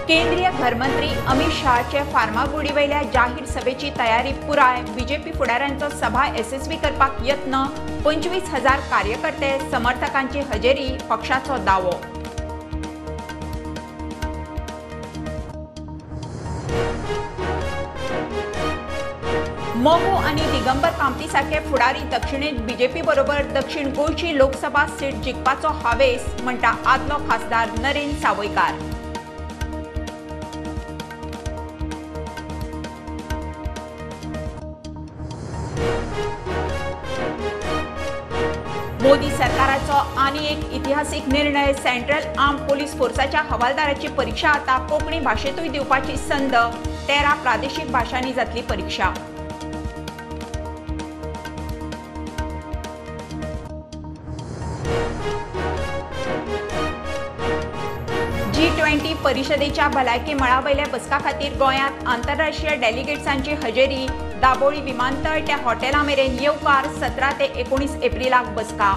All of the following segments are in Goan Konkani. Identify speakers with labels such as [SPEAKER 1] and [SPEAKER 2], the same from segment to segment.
[SPEAKER 1] केंद्रीय घरमंत्री अमित शहाचे फार्मागुडी वयल्या जाहीर सभेची तयारी पुराय. बीजेपी फुडाऱ्यांचो सभा येसस्वी करपाक यत्न. 25,000 कार्यकर्ते समर्थकांची हजेरी, पक्षाचो दावो. मगो आनी दिगंबर कामती सारखे फुडारी दक्षिणेत बीजेपी बरोबर दक्षिण गोंयची लोकसभा सीट जिखपाचो हावेस, म्हणटा आदलो खासदार नरेंद्र सावयकार. मोदी सरकाराचो आनी एक इतिहासीक निर्णय. सेंट्रल आर्म पोलीस फोर्साच्या हवालदाराची परीक्षा आता कोंकणी भाशेंतूय दिवपाची संद. 13 प्रादेशिक भाशांनी जातली परीक्षा. G20 परिषदेच्या भलायकी मळावयल्या बसका खातीर गोंयांत आंतरराष्ट्रीय डेलिगेट्सांची हजेरी. दाबोळी विमानतळ ते हॉटेला मेरेन येवकार. 17 ते 19 एप्रिलाक बसका.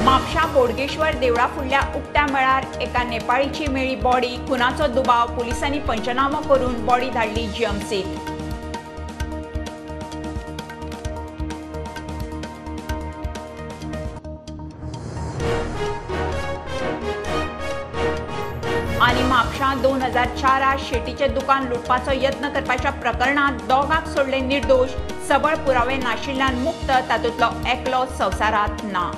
[SPEAKER 1] म्हापशा बोडगेश्वर देवळा फुडल्या उक्त्या मळार एका नेपाळीची मेळ्ळी बॉडी. खुनाचो दुबाव. पुलिसांनी पंचनामो करून बॉडी धाडली जीएमसीत. आनी म्हापशां 2004 शेटीचें दुकान लुटपाचो यत्न करपाच्या प्रकरणांत दोगांक सोडले निर्दोश. सबळ पुरावे नाशिल्ल्यान मुक्त. तातूंतलो एकलो संवसारांत ना.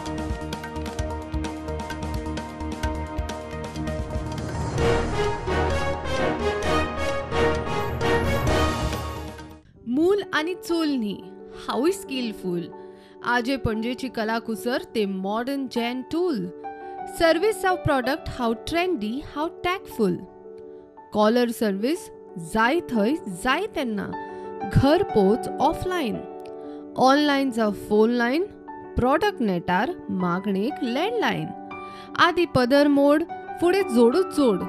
[SPEAKER 2] मूल आनी चूल न्ही, हांवूय स्किलफूल. आजे पणजेची कलाकुसर ते मॉडर्न जॅन टूल. सर्विस जावं प्रॉडक्ट हांव ट्रेंडी, हांव टॅकफूल. कॉलर सर्विस जाय थंय जाय तेन्ना, घर पोच ऑफलायन. ऑनलायन जावं फोन लायन, प्रॉडक्ट नेटार मागणेक लँडलायन. आदी पदर मोड, फुडें जोडूच जोड.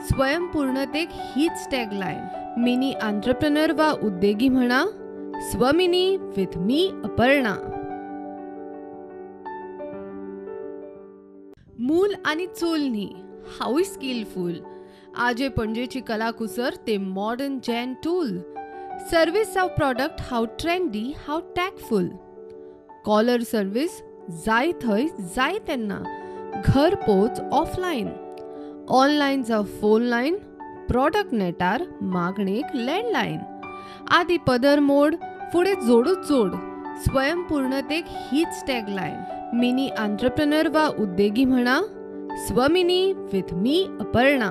[SPEAKER 2] स्वयंपूर्णतेक हीच टॅगलायन. मिनी आंत्रप्रनर वा उद्देगी म्हणा, स्वमिनी विथ मी अपर्णा. मूल आनी चूल न्ही, हांवूय स्किलफूल. आजे पणजेची कलाकुसर ते मॉडर्न जॅन टूल. सर्विस जावं प्रॉडक्ट हांव ट्रेंडी, हांव टॅकफूल. कॉलर सर्विस जाय थंय जाय तेन्ना, घर पोच ऑफलायन. ऑनलायन जावं फोन लायन, प्रॉडक्ट नेटार मागणेक लँडलायन. आदी पदर मोड, फुडें जोडूच जोड. स्वयंपूर्णतेक हीच टॅगलायन. मिनी आंत्रप्रनर वा उद्देगी म्हणा, स्वमिनी विथ मी अपर्णा.